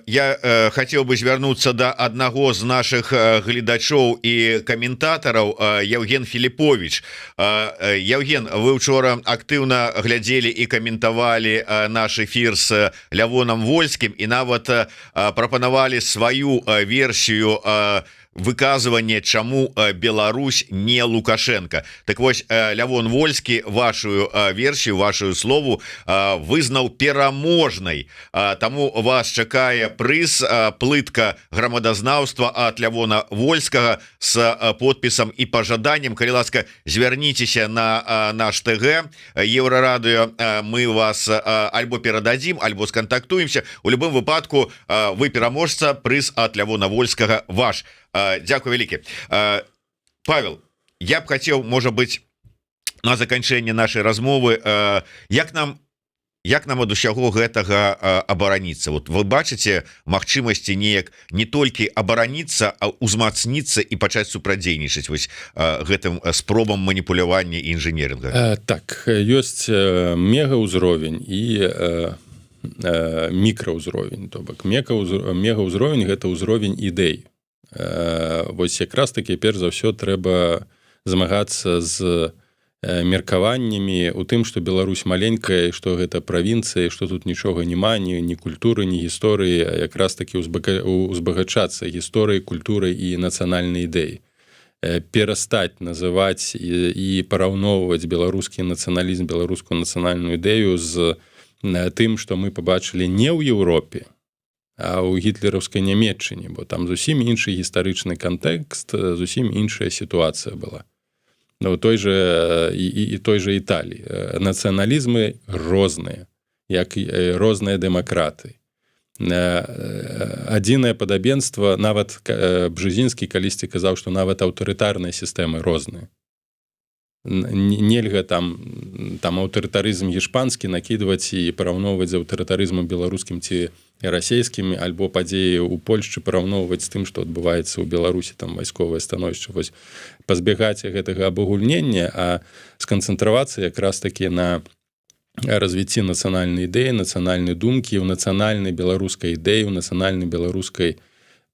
Я хотел бы звярнуцца до аднаго з наших гледачоў і каментатараў, Евген Філіпович. Евген, вы учора актыўна глядзелі і каментавалі наш эфир с Лявонам Вольскім і нават прапанавалі сваю версію выказыванне, чаму Беларусь не Лукашенко. Так вось, Лявон Вольскі вашу версію, вашу слову вызнаў пераможнай. Таму вас чакае прыз: плытка грамадазнаўства от Лявона Вольскага с подпісам і пажаданнем. Калі ласка, звярніцеся на наш ТГ Еўрарадыё, мы вас альбо перададзім, альбо скантактуемся. У любым выпадку вы пераможца, прыз от Лявона Вольскага ваш. Дякую вялікі. Павел, я б хотел, может быть, на заканчэнне нашай размовы, як нам ад усяго гэтага абараніцца? Вот вы бачыце магчымасці неяк не толькі абараніцца, а узмацніцца і пачаць супрацьдзейнічаць вось гэтым спробам маніпулявання, інжынерынга? Так, ёсць мегаўзровень і мікраўзровень. То бок мегаўзровень — гэта ўзровень ідэй. Вось якраз таки перш за ўсё трэба змагацца з меркаваннямі у тым, што Беларусь маленькая, што гэта правінцыя, што тут нічога няма, ні культуры, ні гісторыі. Якраз таки узбагачацца гісторыі, культуры і нацыянальнай ідэі, перастаць называць і параўноўваць беларускі нацыяналізм, беларускую нацыянальную ідэю з тым, што мы пабачылі не ў Еўропе, а ў гітлераўскай Нямеччыне, бо там зусім іншы гістарычны кантэкст, зусім іншая сітуацыя была. Ну, той же і той же Італіі нацыяналізмы розныя, як розныя дэмакраты. Адзінае падабенства, нават Бжэзінскі калісьці казаў, што нават аўтарытарныя сістэмы розныя. Нельга там аўтарытарызм іспанскі накідваць і параўноўваць з аўтарытарызмам беларускім ці расійскімі, альбо падзеі ў Польшчы параўноўваць з тым, што адбываецца ў Беларусі, там вайсковае становішча. Вось пазбегаць гэтага абагульнення, а сканцэнтравацца якраз такі на развіцці нацыянальнай ідэі, нацыянальнай думкі. У нацыянальнай беларускай ідэі, у нацыянальнай беларускай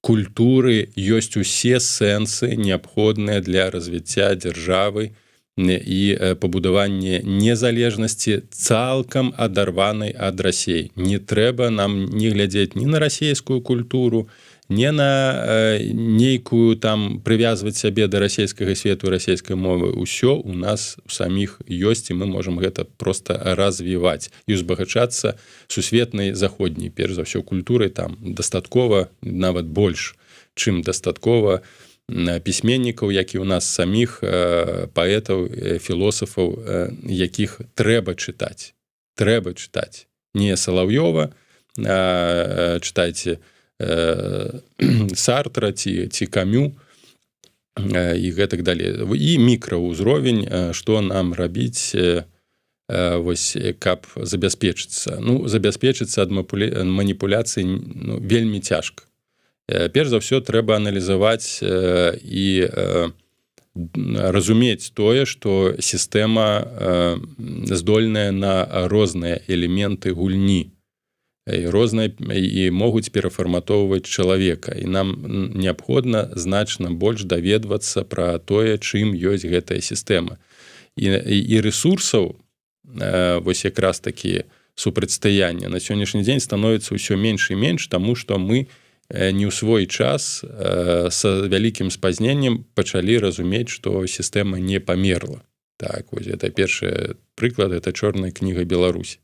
культуры ёсць усе сэнсы, неабходныя для развіцця дзяржавы і пабудаванне незалежнасці, цалкам адарванай ад Расеі. Не трэба нам не глядзець ні на расійскую культуру, не на нейкую там прывязваць сябе да расійскага свету, расійскай мовы. Ўсё у нас у саміх ёсць, і мы можам гэта просто развіваць і узбагачацца сусветнай, заходняй, перш за ўсё, культурай. Там дастаткова, нават больш, чым дастаткова пісьменнікаў, як і у нас саміх, паэтаў, філосафаў, якіх трэба чытаць. Трэба чытаць не Салаўёва, чытайце Сартра ці Камю і гэтак далей. І мікраўзровень: што нам рабіць, вось, каб забяспечыцца? Ну, забяспечыцца ад маніпуляцыі, ну, вельмі цяжка. Перш за ўсё трэба аналізаваць і разумець тое, што сістэма здольная на розныя элементы гульні і розныя і могуць перафарматоўваць чалавека, і нам неабходна значна больш даведвацца пра тое, чым ёсць гэтая сістэма. І рэсурсаў вось якраз такі супрацьстаяння на сённяшні дзень становіцца ўсё менш і менш, таму што мы не ў свой час, с вялікім спазненнем пачалі разумець, што сістэма не памерла. Так вось, это першы прыклад, это Чорная кніга Беларусі,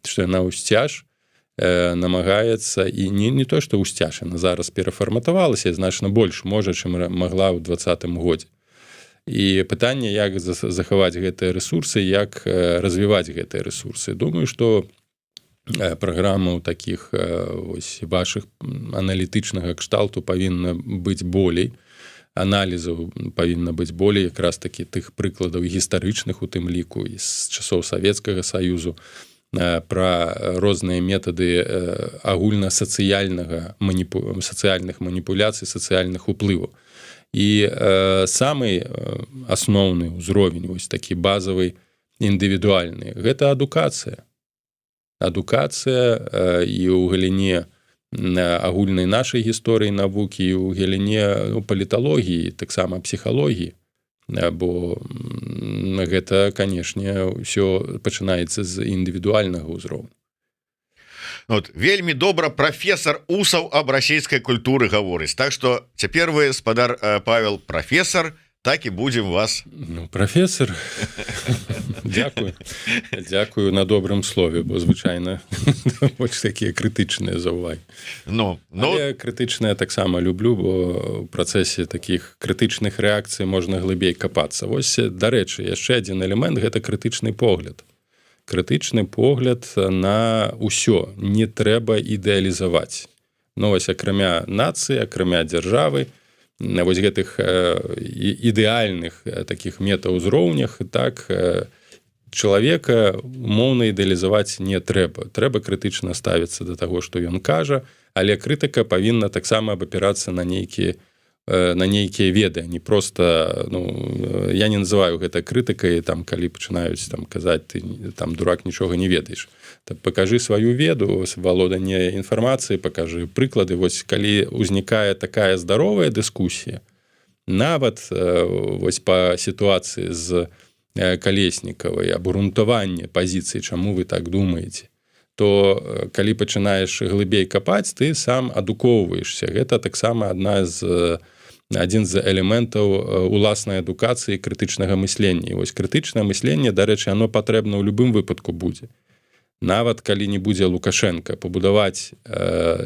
што яна ўсцяж намагаецца, і не то што ўсцяж, она зараз перафарматавалася, значна больш можа, чым магла ў 20-м годзе. І пытанне, як захаваць гэтыя ресурсы, як развіваць гэтыя ресурсы. Думаю, что праграмаў таких вось ваших, аналітычнага кшталту, павінна быць болей, аналізаў павінна быць болей, якраз такі тых прыкладаў гістарычных, у тым ліку з часоў Савецкага Саюзу, пра розныя метады агульнасацыяльнага сацыяльных маніпуляцый, сацыяльных уплываў. І самы асноўны ўзровень, вось такі базавы, індывідуальны, гэта адукацыя. Адукацыя і ў галіне агульнай нашай гісторыі, навукі, і ў галіне, ну, паліталогіі, таксама псіхалогіі, бо гэта, канешне, ўсё пачынаецца з індывідуальнага ўзроўню. Вот, вельмі добра прафесор Усаў аб расійскай культуры гаворыць. Так что цяпер вы, спадар Павел, прафесор, так і будем вас. Ну, прафесор, дзякую, дзякую на добрым слове, бо звычайна больш такія крытычныя заўвагі. Ну. Крытычныя таксама люблю, бо у працэсе такіх крытычных рэакцый можна глыбей капацца. Вось, дарэчы, яшчэ адзін элемент — гэта крытычны погляд. Крытычны погляд на ўсё, не трэба ідэалізаваць. Ну вось, акрамя нацыі, акрамя дзяржавы, на вось гэтых ідэальных такіх метаўзроўнях, так, чалавека умоўна ідэалізаваць не трэба. Трэба крытычна ставіцца да таго, што ён кажа, але крытыка павінна таксама абапірацца на нейкія веды, не просто, ну, я не называю гэта крытыкай, там, калі пачынаюць там казаць: «Ты там дурак, нічога не ведаеш». Так пакажы сваю веду, валоданне інфармацыі, пакажы прыклады. Вось калі ўзнікае такая здаровая дыскусія, нават вось па сітуацыі з Калеснікавай, абгрунтаванне пазіцыі, чаму вы так думаеце, то калі пачынаеш глыбей капаць, ты сам адукоўваешся. Гэта таксама адна з адзін з элементаў уласнай адукацыі, крытычнага мыслення. Вось крытычнае мысленне, дарэчы, оно патрэбна ў любым выпадку будзе, нават калі не будзе Лукашенко. Пабудаваць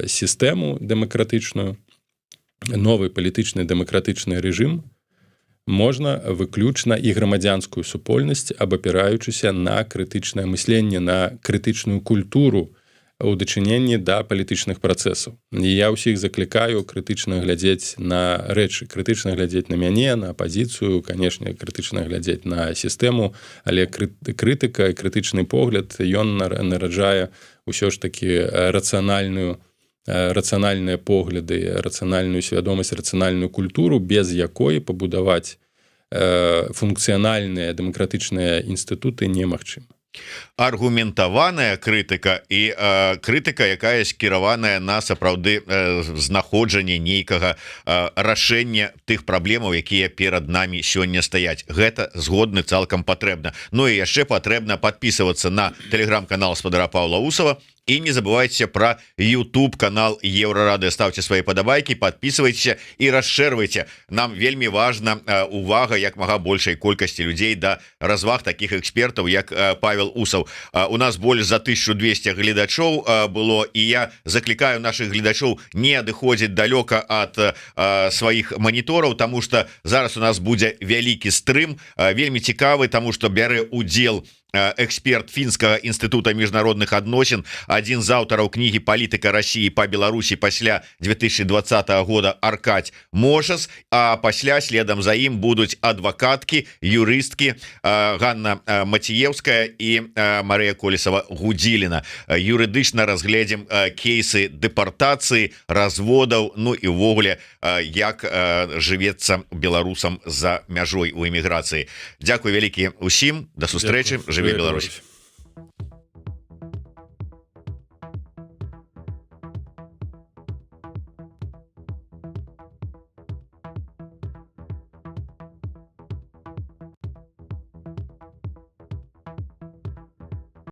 сістэму дэмакратычную, новы палітычны дэмакратычны рэжым можна выключна, і грамадзянскую супольнасць, абапіраючыся на крытычнае мысленне, на крытычную культуру. у дачыненні да палітычных працэсаў. І я ўсіх заклікаю крытычна глядзець на рэчы, крытычна глядзець на мяне, на апазіцыю, канешне, крытычна глядзець на сістэму, але крытыка і крытычны погляд, ён нараджае ўсё ж такі рацыянальныя погляды, рацыянальную свядомасць, рацыянальную культуру, без якой пабудаваць функцыянальныя дэмакратычныя інстытуты немагчыма. Аргументаваная крытыка і крытыка, якая скіраваная на сапраўды знаходжанне нейкага рашэння тых праблемаў, якія перад нами сёння стаяць. Гэта, згодны, цалкам патрэбна. Ну і яшчэ патрэбна падпісвацца на тэлеграм-канал спадара Паўла Усава і не забывайте про YouTube канал Еўрарадыё. Ставьте свои падабайки, подписывайтесь и расшэрвайте. Нам вельмі важна увага як мага большай колькасці людзей да разваг таких экспертаў, як Павел Усаў. У нас больш за 1200 гледачоў было, і я заклікаю наших гледачоў не адыходзіць далёка от сваіх манітораў, таму што зараз у нас будзе вялікі стрым, вельмі цікавы, таму што бярэ удзел эксперт Фінскага інстытута міжнародных адносін, адзін з аўтараў кнігі «Палітыка Расіі па Беларусі пасля 2020 года» Аркадзь Мошас. А пасля следам за ім будуць адвакаткі, юрысткі Ганна Маціеўская і Марыя Колесова Гудзіліна. Юрыдычна разгледзім кейсы дэпартацыі, разводаў, ну і увогуле, як жывецца беларусам за мяжой, у эміграцыі. Дзякуй вялікі усім, да сустрэчы. Жыве Беларусь!